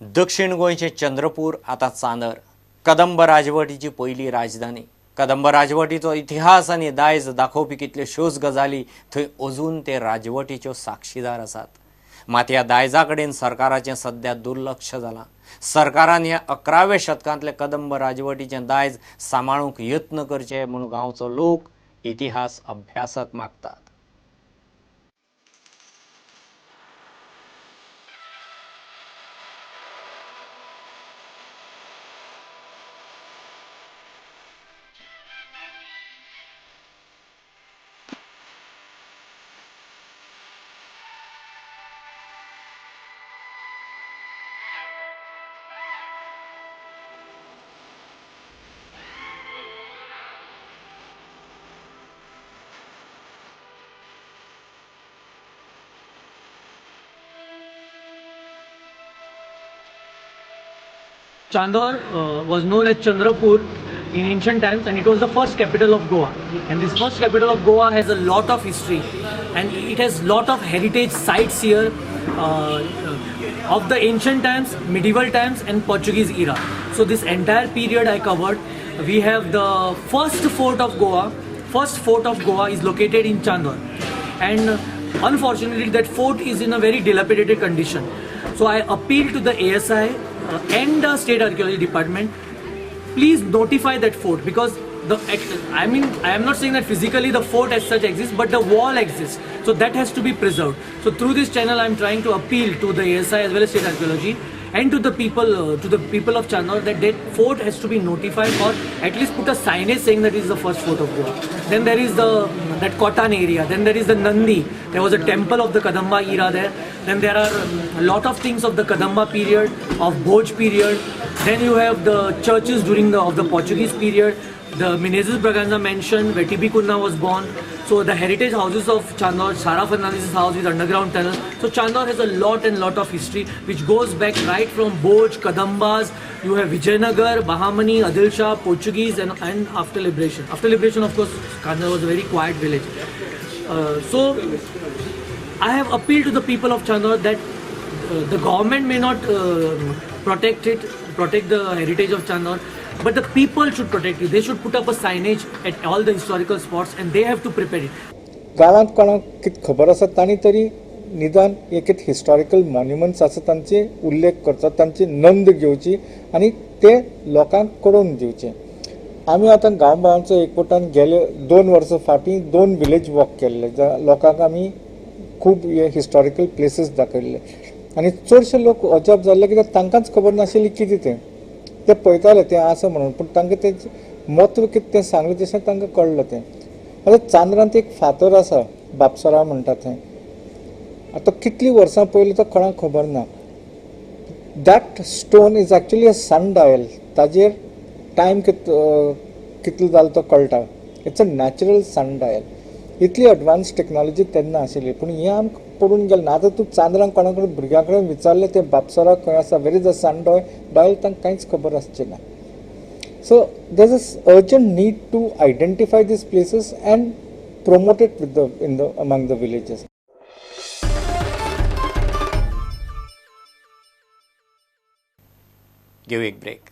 दक्षिण गोंयचें चंद्रपूर आतां चांदर कदंब राजवटीची पयली राजधानी. कदंब राजवटीचो इतिहास आनी दायज दाखोवपी कितल्योश्योच गजाली थंय अजून ते राजवटीच्यो साक्षीदार आसात. मात ह्या दायजा कडेन सरकाराचें सद्या दुर्लक्ष जालां. सरकारान ह्या 11व्या शतकांतले कदंब राजवटीचें दायज सांबाळूंक यत्न करचे म्हूण गांवचो लोक इतिहास अभ्यासक मागतात. Chandor was known as Chandrapur in ancient times, and it was the first capital of Goa. And this first capital of Goa has a lot of history, and it has lot of heritage sites here of the ancient times, medieval times and Portuguese era. So this entire period I covered. We have the first fort of Goa. First fort of Goa is located in Chandor, and unfortunately that fort is in a very dilapidated condition. So I appeal to the ASI and the State Archaeology Department, please notify that fort, because I mean, I am not saying that physically the fort as such exists, but the wall exists, so that has to be preserved. So through this channel I am trying to appeal to the ASI as well as State Archaeology and to the people of Chandor that that fort has to be notified, or at least put a signage saying that it is the first fort of Goa. Then there is that Kotan area, then there is the Nandi, there was a temple of the Kadamba era there. Then there are a lot of things of the Kadamba period, of Bhoj period. Then you have the churches during of the Portuguese period, the Menezes Braganza mansion where T.B. Cunha was born. So the heritage houses of Chandor, Sara Fernandez's house with underground tunnel. So Chandor has a lot and lot of history which goes back right from Bhoj, Kadambas, you have Vijayanagar, Bahamani, Adil Shah, Portuguese and after liberation. After liberation, of course, Chandor was a very quiet village. So I have appealed to the people of Chandor that the government may not protect the heritage of Chandor, but the people should protect it. They should put up a signage at all the historical spots and they have to prepare it. गांवांत कोणाक कितें खबर आसा तांणी तरी निदान एक एक हिस्टॉरिकल मॉन्युमेंट्स आसा तांचे उल्लेख करचो, तांची नोंद घेवची आनी ते लोकांक कळोवन दिवचे. आमी आतां गांवभावांचो एकवटान गेले 2 वर्सां फाटीं 2 विलेज वॉक केल्ले, लोकांक आमी खूब हे हिस्टॉरिकल प्लेसीस दाखयल्ले आनी चडशे लोक अजाप जाल्ले कित्याक तांकांच खबर नाशिल्ली कितें तें, ते पळयताले तें आसा म्हणून, पूण तांकां तें म्हत्व कितें तें सांगलें तशें तांकां कळ्ळें तें. आतां चांदरांत एक फातर आसा, बापसरा म्हणटा थंय, आतां कितलीं वर्सां पयलीं तो कोणाक खबर ना. That stone is actually a sun dial, ताजेर टायम कितलो जालो तो कळटा. It's a natural sun dial. इतली एडवान्स टॅक्नॉलॉजी तेन्ना आशिल्ली, पूण हें आमकां पडून गेलें ना. आतां तूं चांदरांक कोणा कडेन भुरग्यां कडेन विचारलें तें बापसरा खंय आसा, where is the sun dial, तांकां कांयच खबर आसचें ना. So there is urgent need to identify these places and promote it with the in the among the villages. घेऊ एक ब्रेक.